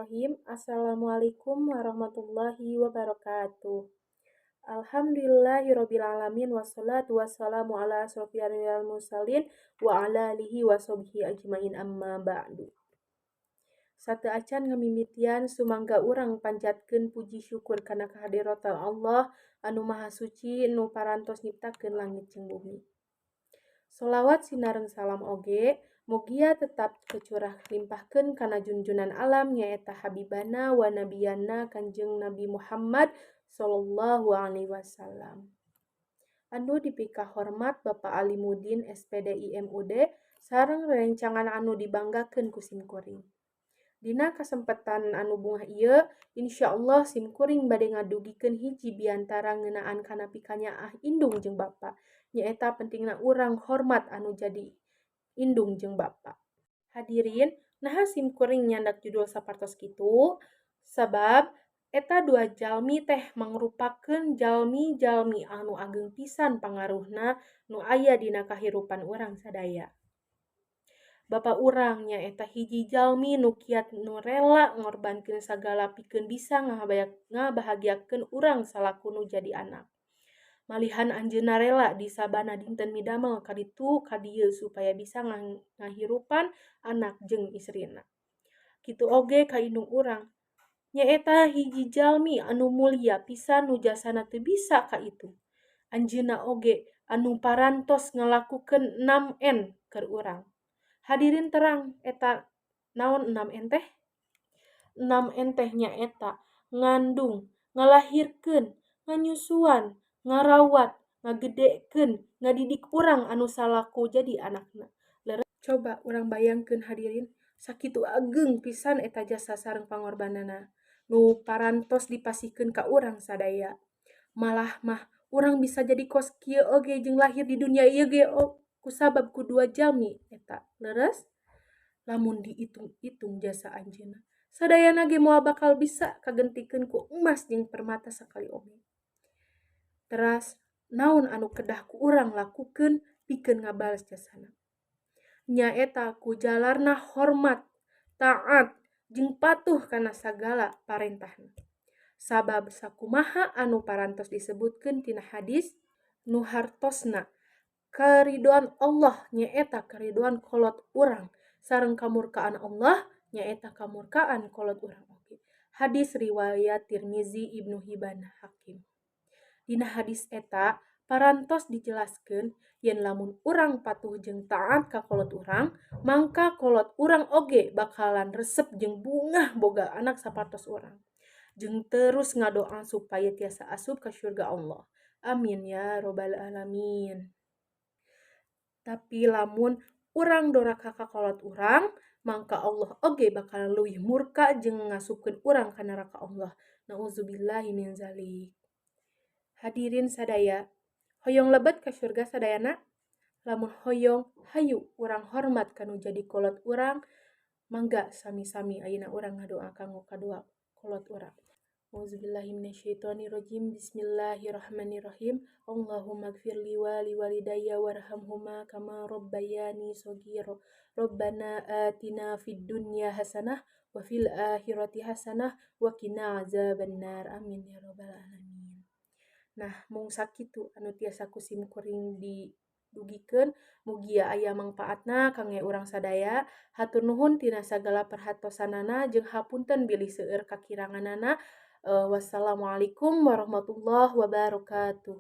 Bismillahirrahmanirrahim. Assalamualaikum warahmatullahi wabarakatuh. Alhamdulillahirabbil alamin wassalatu wassalamu ala asrofil mursalin wa ala alihi washabbihi ajmain, amma ba'du. Sateuacan ngamimitian, sumangga urang panjatkeun puji syukur kana kahadiratan Allah anu Maha Suci, nu parantos nyiptakeun langit jeung bumi. Solawat sinareng salam oge mugia tetap kecurah limpahkeun kana junjunan alam, nyaeta habibana wa nabiyana Kanjeng Nabi Muhammad sallallahu alaihi wasallam. Anu dipikahormat Bapak Alimudin SPDI MUD sareng rerencangan anu dibanggakeun ku simkuring. Dina kasempatan anu bungah ieu, insyaallah simkuring bade ngadugikeun hiji biantara ngeunaan kana pikanyaah indung jeung bapa, nyaeta pentingna urang hormat anu jadi indung jeung bapa. Hadirin, naha simkuring nyandak judul sapartos kitu? Sabab eta dua jalmi teh mangrupakeun jalmi-jalmi anu ageng pisan pangaruhna nu aya dina kahirupan urang sadaya. Bapa urang nyaeta hiji jalmi nu kiat, nu rela ngorbankeun sagala pikeun bisa ngabahagiakeun urang salaku nu jadi anak. Malihan anjeunna rela di sabana dinten midamel ka ditu ka dieu supaya bisa ngahirupan anak jeung istrina. Kitu oge ka indung urang, nyaeta hiji jalmi anu mulia pisan nu jasana teu bisa kaitung. Anjeunna oge anu parantos ngalakukeun 6N keur urang. Hadirin, terang eta naon 6N teh? 6N teh nyaeta ngandung, ngalahirkeun, nganyusuan, ngarawat, ngagedekeun, ngadidik urang anu salaku jadi anakna. Leres? Coba urang bayangkeun, hadirin, sakitu ageng pisan eta jasa sareng pangorbananna nu parantos dipasihkeun ka urang sadaya. Malah mah urang bisa jadi kos kieu oge jeung lahir di dunia ieu ge kusabab ku dua jalmi eta. Leres? Lamun diitung-itung jasa anjeunna sadayana ge moal bakal bisa kagentikeun ku emas jeung permata sakali oge. Teras naon anu kedah ku urang lakukeun pikeun ngabales jasana? Nyaeta ku jalarna hormat, taat, jeung patuh kana sagala parentahna. Sabab sakumaha anu parantos disebutkeun tina hadis nu hartosna, karidoan Allah nyaeta karidoan kolot urang sareng kamurkaan Allah nyaeta kamurkaan kolot urang oge. Hadis riwayat Tirmizi, Ibnu Hibban, Hakim. Dina hadis eta parantos dijelaskeun yen lamun urang patuh jeung taat ka kolot urang, mangka kolot urang oge bakalan resep jeung bungah boga anak sapartos urang, jeung terus ngadoa supaya tiasa asup ka surga Allah. Amin ya robbal alamin. Tapi lamun urang doraka ka kolot urang, mangka Allah oge bakalan leuwih murka jeung ngasupkeun urang ka neraka Allah. Nauzubillahi min zalik. Hadirin sadaya, hoyong lebet ka surga sadayana? Lamun hoyong, hayu urang hormat ka nu jadi kolot urang. Mangga sami-sami ayeuna urang ngadoa kanggo kadua kolot urang. Auzubillahi minasyaitonirrajim. Bismillahirrahmanirrahim. Allahumma gfirli wa liwalidayya warhamhuma kama rabbayani shaghira. Rabbana atina fid dunya hasanah wa fil akhirati hasanah wa qina azabannar. Amin ya rabbal alamin. Nah, mung sakitu anu tiasa ku simkuring didugikeun, mugia aya mangpaatna kangge urang sadaya. Hatur nuhun tina sagala perhatosanana jeung hapunten bilih seueur kakiranganana. Wassalamualaikum warahmatullahi wabarakatuh.